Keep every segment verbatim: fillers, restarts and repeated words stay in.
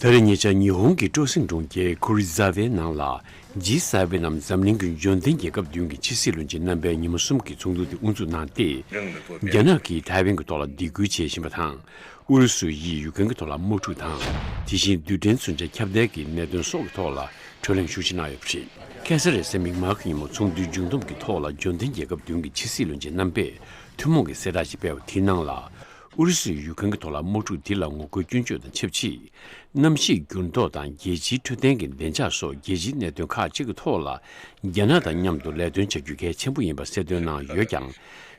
ད་རེས་ཉེ་ཆར་ཉི་ཧོང་གི་སྤྲོ་གསེང་གྲོང་ཁྱེར་ཀུ་རི་ཛ་ཝའི་ནང་ལ་ཇི་སེ་ཝེན་ནམ་འཛམ་གླིང་གི་འབྱོར་ལྡན་རྒྱལ་ཁབ་བདུན་གྱི་ཕྱི་སྲིད་བློན་ཆེན་རྣམ་པའི་ཉི་མ་གསུམ་གྱི་ཚོགས་འདུ་དེ་དབུ་འཛུགས་གནང་སྟེ། རྒྱ་ནག་གིས་ཐའེ་ཝན་གྱི་ཐོག་ལ་སྡིགས་སྐུལ་བྱེད་བཞིན་པ་དང་། ཨུ་རུ་སུ་ཡིས་ཡུཀ་རེན་གྱི་ཐོག་ལ་དམག་འཁྲུག་དང་། དེ་བཞིན་རྡུལ་ཕྲན་མཚོན་ཆ་ཁྱབ་གདལ་གྱི་གནད་དོན་སོགས་ཀྱི་ཐོག་ལ་གྲོས་གླེང་ཤུགས་ཆེ་གནང་ཡོད་པ་རེད། ཁ་སང་རེས་གཟའ་མིག་དམར་གྱི་ཉིན་མོ་ཚོགས་འདུའི་མཇུག་བསྡོམས་ཀྱི་ཐོག་ལ་འབྱོར་ལྡན་རྒྱལ་ཁབ་བདུན་གྱི་ཕྱི་སྲིད་བློན་ཆེན་རྣམ་པས་ཐུན་མོང་གི་གསལ་བསྒྲགས་ཤིག་སྤེལ་བ་དེའི་ནང་ལ། ཨུ་རུ་སུས་ཡུཀ་རེན་གྱི་ཐོག་ལ་དམག་འཁྲུག་འདི་ལ་ངོ་རྒོལ་སྐྱོན་བརྗོད་དང་ཆབས་ཅིག་གནམ་གཤིས་འགྱུར་ལྡོག་དང་རྒྱལ་སྤྱིའི་འཕྲོད་བསྟེན་གྱི་བདེ་འཇགས་སོགས་རྒྱལ་སྤྱིའི་གནད་དོན་ཁག་ཅིག་གི་ཐོག་ལ་རྒྱ་ནག་དང་མཉམ་དུ་ལས་དོན་བྱ་རྒྱུ་གལ་ཆེན་པོ་ཡིན་པ་གསལ་སྟོན་གནང་ཡོད་ཀྱང་།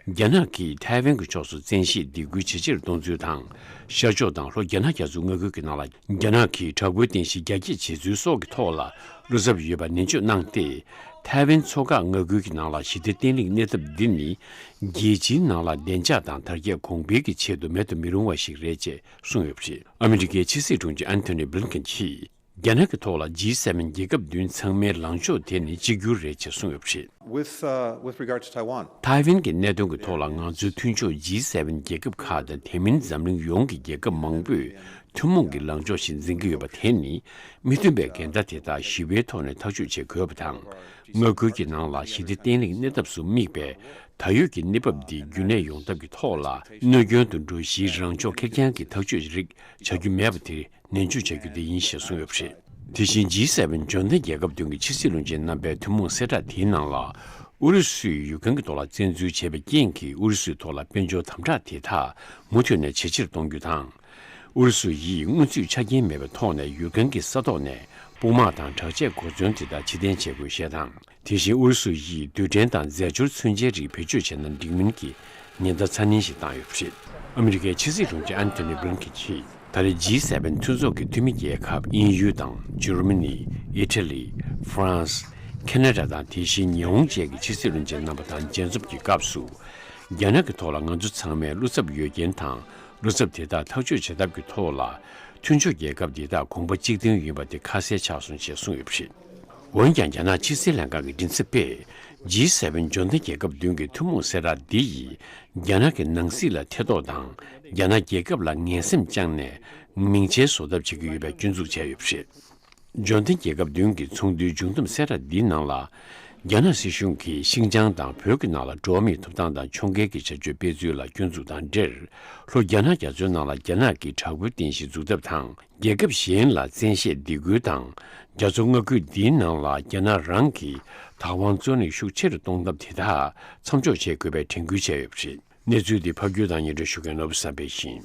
རྒྱ་ནག་གིས་ཐའེ་ཝན་གྱི་ཕྱོགས་སུ་བཙན་ཤེད་སྡིགས་སྐུལ་ཇེ་ཆེར་གཏོང་ཚུལ་དང་། ཤར་ཕྱོགས་དང་ལྷོ་རྒྱ་ནག་རྒྱ་མཚོའི་མངའ་ཁུལ་གྱི་ནང་ལ་རྒྱ་ནག་གིས་དྲག་པོའི་རྟེན་གཞི་རྒྱ་སྐྱེད་བྱེད་ཚུལ་སོགས་ཀྱི་ཐོག་ལ་བློ་འཚབ་ཡོད་པ་ནན་བརྗོད་གནང་སྟེ། ཐའེ་ཝན་མཚོ་འགག་མངའ་ཁུལ་གྱི་ནང་ལ་ཞི་བདེ་བརྟན་ལྷིང་གནས་ཐབས་འདི་ནི། རྒྱལ་སྤྱིའི་ནང་ལ་བདེ་འཇགས་དང་དར་རྒྱས་གོང་འཕེལ་གྱི་ཆེད་དུ་མེད་དུ་མི་རུང་བ་ཞིག་རེད་ཅེས་གསུངས་ཡོད་པ་རེད། ཨ་མི་རི་ཀའི་ཕྱི་སྲིད་དྲུང་ཆེ་ཨན་ཐོ་ནི་བྷི་ལིན་ཀེན་གྱིས། རྒྱ་ནག་གི་ཐོག་ལ་ཇི་སེ་ཝེན་རྒྱལ་ཁབ་བདུན་ཚང་མའི་ལངས་ཕྱོགས་དེ་ནི་གཅིག་གྱུར་རེད་ཅེས་གསུངས་ཡོད་པ་རེད། With, uh, with regard to Taiwan. ཐའེ་ཝན་གྱི་གནད་དོན་གྱི་ཐོག་ལ་ང་ཚོའི་མཐུན་ཕྱོགས་ཇི་སེ་ཝེན་རྒྱལ་ཁབ་ཁག་དང་དེ་མིན་འཛམ་གླིང་ཡོངས་ཀྱི་རྒྱལ་ཁབ་མང་པོས་ཐུན་མོང་གི་ལངས་ཕྱོགས་ཤིག་འཛིན་གྱི་ཡོད་པ་དེ་ནི་མི་མཐུན་པའི་འགལ་ཟླ་དེ་དག་ཞི་བའི་ཐོག་ནས་ཐག་གཅོད་བྱེད་དགོས་པ་དང་། མངའ་ཁུལ་གྱི་ནང་ལ་ཞི་བདེ་བརྟན་ལྷིང་གནས་ཐབས་སུ་དམིགས་པའི་ད་ཡོད་ཀྱི་གནས་བབ་འདི་རྒྱུན་གནས་ཡོང་ཐབས་ཀྱི་ཐོག་ལ་གནོད་སྐྱོན་དུ་འགྲོ་གཞིའི་རང་ཕྱོགས་ཁེར་རྐྱང་གི་ཐག་གཅོད་རིགས་བྱ་རྒྱུ་མེད་པ་དེ། ནན་བརྗོད་བྱ་རྒྱུ་དེ་ཡིན་ཞེས་གསུངས་ཡོད་པ་རེད། དེ་བཞིན་ཇི་སེ་ཝེན་འབྱོར་ལྡན་རྒྱལ་ཁབ་བདུན་གྱི་ཕྱི་སྲིད་བློན་ཆེན་རྣམ་པའི་ཐུན་མོང་གསལ་བསྒྲགས་དེའི་ནང་ལ། ཨུ་རུ་སུས་ཡུཀ་རེན་གྱི་ཐོག་ལ་བཙན་འཛུལ་བྱས་པའི་རྐྱེན་གྱིས་ཨུ་རུ་སུའི་ཐོག་ལ་དཔལ་འབྱོར་དམ་དྲག་དེ་དག་མུ་མཐུད་ནས་ཇེ་ཆེར་གཏོང་རྒྱུ་དང་། ཨུ་རུ་སུ་ཡིས་སྔོན་ཚུད་ཆ་རྐྱེན་མེད་པའི་ཐོག་ནས་ཡུཀ་རེན་གྱི་ས་ཐོག་ནས་དཔུང་དམག་དང་དྲག་ཆས་གོ་མཚོན་དེ་དག་ཕྱིར་འཐེན་བྱེད་དགོས་ཞེས་དང་། དེ་བཞིན་ཨུ་རུ་སུ་ཡིས་རྡུལ་ཕྲན་དང་རྫས་སྦྱོར་མཚོན་ཆའི་རིགས་བེད་སྤྱོད་བྱས་ན་འགྲིག་མིན་གྱི་ཉེན་བརྡ་ཚ་ནན་ཞིག་བཏང་ཡོད་པ་རེད། ཨ་མི་རི་ཀའི་ཕྱི་སྲིད་དྲུང་ཆེ་ཨན་ཐོ་ནི་བྷི་ལིན་ཀེན་གྱིས། ད་རེས་ཇི་སེ་ཝེན་མཐུན་ཚོགས་ཀྱི་འཐུས་མི་རྒྱལ་ཁབ་དབྱིན་ཡུལ་དང་འཇར་མ་ནི། ཨི་ཊ་ལི། ཧྥ་རན་སི། ཁེ་ན་ཌ་དང་དེ་བཞིན་ཉི་ཧོང་བཅས་ཀྱི་ཕྱི་སྲིད་བློན་ཆེན་རྣམ་པ་དང་མཇལ་འཛོམས་ཀྱི་སྐབས་སུ། རྒྱ་ནག་གི་ཐོག་ལ་ང་ཚོ་ཚང་མས་བློ་འཚབ་ཡོད་རྐྱེན་དང་། བློ་འཚབ་དེ་དག་ཐག་གཅོད་བྱེད་ཐབས་ཀྱི་ཐོག་ལ། མཐུན་ཕྱོགས་རྒྱལ་ཁབ་འདི་དག་གོམ་པ་གཅིག་མཐུན་ཡིན་པ་དེ་ཁ་གསལ་ཆགས་སོང་ཞེས་གསུངས་ཡོད་པ་རེད། འོན་ཀྱང་རྒྱ་ནག་ཕྱི་སྲིད་ལྷན་ཁང་གི་མགྲིན་ཚབ་པས། ཇི་སེ་ཝེན་འབྱོར་ལྡན་རྒྱལ་ཁབ་བདུན་གྱི་ཐུན་མོང་གསལ་བསྒྲགས་འདི་ཡིས། རྒྱ་ནག་གི་ནང་སྲིད་ལ་ཐེ་གཏོགས་དང་། རྒྱ་ནག་རྒྱལ་ཁབ་ལ་ངན་སེམས་བཅངས་ནས། མིང་ཆེན་བཟོ་ཐབས་བྱེད་ཀྱི་ཡོད་པའི་སྐྱོན་འཛུགས་བྱས་ཡོད་པ་རེད། འབྱོར་ལྡན་རྒྱལ་ཁབ་བདུན་གྱི་ཚོགས་འདུའི་མཇུག་བསྡོམས་གསལ་བསྒྲགས་འདིའི་ནང་ལ། རྒྱ་ནག་སྲིད་གཞུང་གིས་ཤིན་ཅང་དང་བོད་ཀྱི་ནང་ལ་འགྲོ་བ་མིའི་ཐོབ་ཐང་དང་ཕྱོགས་འགལ་གྱི་བྱ་སྤྱོད་སྤེལ་ཚུལ་ལ་སྐྱོན་འཛུགས་དང་འབྲེལ། ལྷོ་རྒྱ་ནག་རྒྱ་མཚོའི་ནང་ལ་རྒྱ་ནག་གི་དྲག་པོའི་རྟེན་གཞི་འཛུགས་ཐབས་དང་། རྒྱལ་ཁབ་གཞན་ལ་བཙན་ཤེད་སྡིགས་སྐུལ་དང་། རྒྱ་མཚོ་མངའ་ཁུལ་འདིའི་ནང་ལ་རྒྱ་ནག་རང་གིས་བདག་དབང་རྩོད་ལེན་ཤུགས་ཆེ་རུ་གཏོང་ཐབས་དེ་དག་མཚམས་འཇོག་བྱེད་དགོས་པའི་དྲན་སྐུལ་བྱས་ཡོད་པ་རེད། གནས་ཚུལ་འདི་ཕབ་སྒྱུར་དང་སྙན་སྒྲོན་ཞུ་མཁན་ནོར་བུ་བསམ་འཕེལ་ཡིན།